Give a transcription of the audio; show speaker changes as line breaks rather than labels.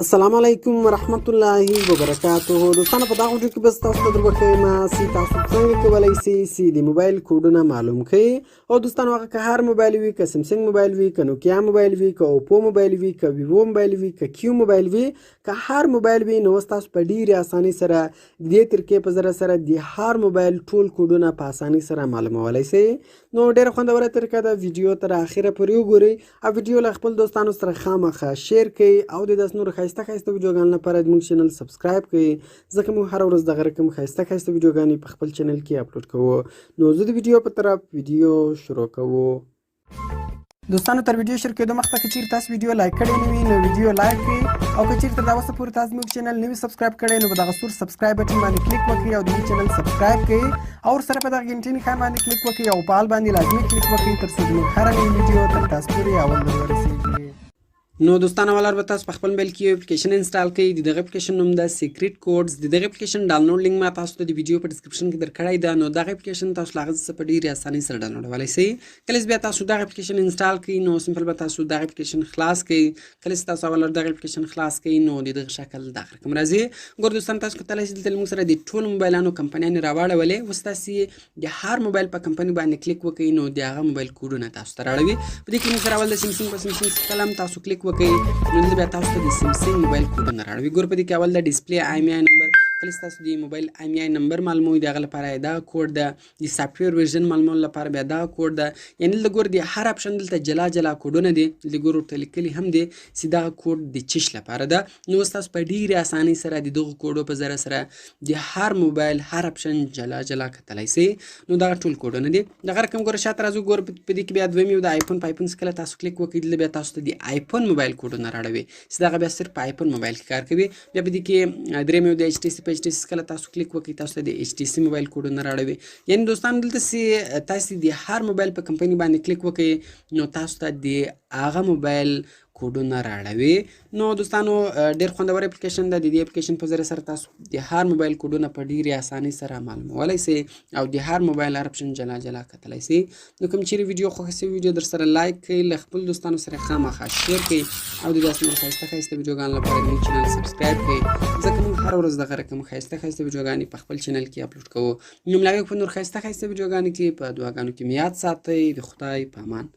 السلام علیکم ورحمت الله وبرکاته. دوستانو، په دا ویډیو کې به تاسو ته در وښیم چې تاسو څنګه کولی شئ چې د موبایل کوډونه معلوم کړئ. او دوستانو، هغه که هر موبایل وي، که سامسونګ موبایل وي، که نوکیا موبایل وي، که اوپو موبایل وي، که ویوو موبایل وي، که کیو موبایل وي، که هر موبایل وي، نو تاسو په ډیرې اسانۍ سره د دې طریقې په ذریعه سره د هر موبایل ټول کوډونه په اسانۍ سره معلومولی شئ. نو ډیره خوندوره طریقه ده. ویډیو تر اخره پورې وګورئ او ویډیو له خپل دوستانو سره خامخا share کړئ او د داسې نورو ښایسته ښایسته ویډیوګانو لپاره زموږ channel subscribe کړئ، ځکه موږ هره ورځ دغه رقم ښایسته ښایسته ویډیوګانې په خپل channel کې اپلوډ کوو. نو زه د ویډیو په طرف ویډیو شروع کوو. دوستانو، تر ویډیو شروع کېدو مخته که چیرې تاسو ویډیو like کړې نه وي، نو ویډیو like کړئ او که چیرې تر دا اوسه پورې تاسو زموږ channel نه وي subscribe کړی، نو په دغه سور subscribe button باندې کلیک وکړئ او د دې channel subscribe کړئ او ورسره په دغه ګنټې نښان باندې کلیک وکړئ او په all باندې لازمي کلیک وکړئ، تر څو زموږ هره نوې ویډیو تر تاسو پورې اول در ورسېږي. نو دوستانو، ولر به تاسو په خپل موبایل کې یو اپلیکیشن install کړئ. د دغه اپلیکیشن نوم ده Secret Codes. د دغه اپلیکیشن download link ما تاسو ته د ویډیو په description کې درکړی ده. نو دغه اپلیکیشن تاسو له هغه څخه په ډیرې اسانۍ سره ډاونلوډولی شئ. کله چې بیا تاسو دغه اپلیکیشن install کړئ، نو simple به تاسو دغه اپلیکیشن خلاص کړئ. کله چې تاسو اول دغه اپلیکیشن خلاص کړئ، نو د دغه شکل دغه رقم راځي. ګور دوستان، تاسو کتلی شئ، دلته موږ سره د ټولو موبایلانو کمپنیانې راواړولې. اوس تاسو د هر موبایل په کمپني باندې کلیک وکړئ، نو د هغه موبایل کوډونه تاسو ته راړوي. په دې کې موږ سره اول د سامسونګ، په سامسونګ کله هم تاسو کلیک وکړئ، نو دلته بیا تاسو ته د سامسونګ موبایل کوډونه راړوي. ګور، په دې کې اول د display IMEI number. کله چې تاسو د موبایل IMEI number معلوموئ، د هغه لپاره دا کوډ ده. د software version معلومولو لپاره بیا دا کوډ ده. یعنی دلته ګور، د هر option دلته جلا جلا کوډونه دي. دلته ګور، ورته لیکلي هم دي چې دا کوډ د چش لپاره ده. نو تاسو په ډیرې اسانۍ سره د دغو کوډو په ذریعه سره د هر موبایل هر option جلا جلا کتلی شئ. نو دا ټول کوډونه دي. دغه رقم ګوره، شاته راځو. ګور، په دې کې بیا دویم یو د آیفون. په آیفون کله تاسو کلیک وکړئ، دلته بیا تاسو ته د آیفون موبایل کوډونه راړوي چې دغه بیا صرف په آیفون موبایل کې کار کوي. بیا په دې کې دریم یو د ایچ ټي سي. په ایچ ټي سي کله تاسو کلیک وکړئ، تاسو ته د ایچ ټي سي موبایل کوډونه راړوي. یعنی دوستان، دلته چې تاسو د هر موبایل په کمپني باندې کلیک وکړئ، نو تاسو ته د هغه موبایل کوډونه راړوي. نو دوستانو، ډیر خوندور اپلیکیشن ده. د دې اپلیکیشن په ذریعه سره تاسو د هر موبایل کوډونه په ډیرې اسانۍ سره معلومولی شئ او د هر موبایل هر option جلا جلا کتلی شئ. نو کوم چیرې ویډیو خوښه شوې، ویډیو در سره like کړئ، له خپل دوستانو سره خامخا share کړئ او د داسې نور ښایسته ښایسته ویډیوګانو لپاره زموږ channel subscribe کړئ، ځکه موږ هره ورځ دغه رقم ښایسته ښایسته ویډیوګانې په خپل channel کې اپلوډ کوو. نو ملاوي په نور ښایسته ښایسته ویډیوګانو کې. په دعاګانو کې مې یاد ساتئ. د خدای په امان.